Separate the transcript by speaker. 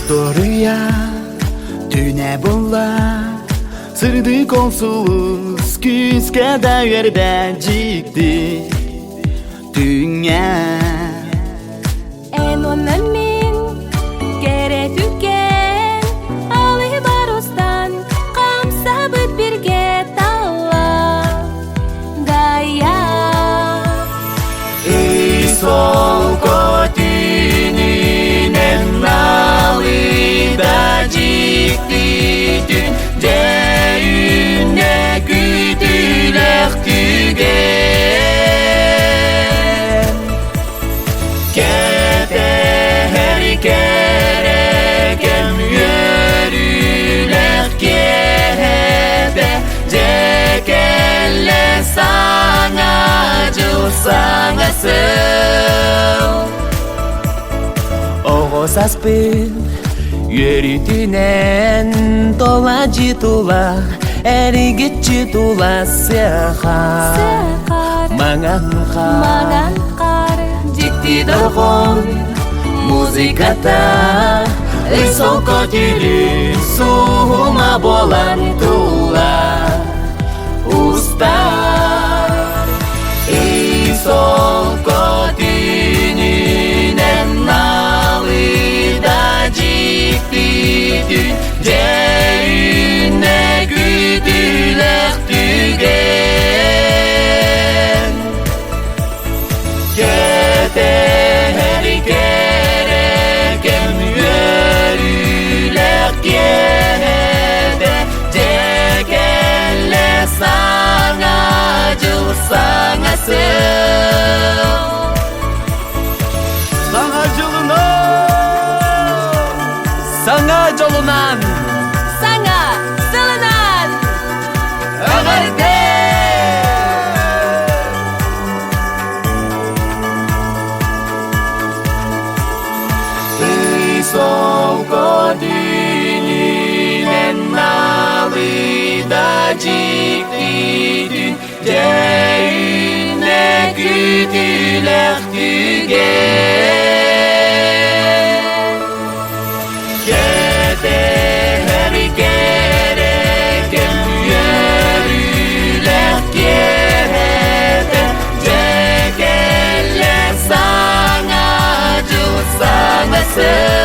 Speaker 1: Устуоруйа түнэ буолла, сырдык ол сулус күүскэ да үөрбэ дьикти түҥҥэ.
Speaker 2: Эн уонна мин кэрэ түгэн алыбар устан хамсабыт биргэ талла дайа.
Speaker 1: Ый солко түүнүнэн налыйда дьиктитин дьэ үүннэ күүтүүлээх түгэн. Кэтэһэр кэрэ кэм үөрүүлээх киэһэтэ дьэ кэллэ саҥа дьыл, саҥа сыл.
Speaker 3: Оҕо саспын үөрүүтүнэн толадьы тула эригиччи тула сыаха
Speaker 2: Сыахар,
Speaker 3: маҥан хаар
Speaker 2: маҥан хаар,
Speaker 3: дьикти дорҕоон музыката ый солко түүнүн суһума буолан тула устар.
Speaker 1: Ый солко түүнүнэн налыйда дьиктитин дьэ үүннэ күүтүүлээх түгэн. Кэтэһэр кэрэ кэм үөрүүлээх киэһэтэ дьэ кэллэ саҥа дьыл, саҥа сыл.
Speaker 3: Саҥа дьылынан! Саҥа дьолунан!
Speaker 2: Саҥа сылынан!
Speaker 3: Эҕэрдэ!
Speaker 1: Ый солко түүнүнэн налыйда дьиктитин дьэ үүннэ күүтүүлээх түгэн. Кэтэһэр кэрэ кэм үөрүүлээх киэһэтэ дьэ кэллэ саҥа дьыл, саҥа сыл.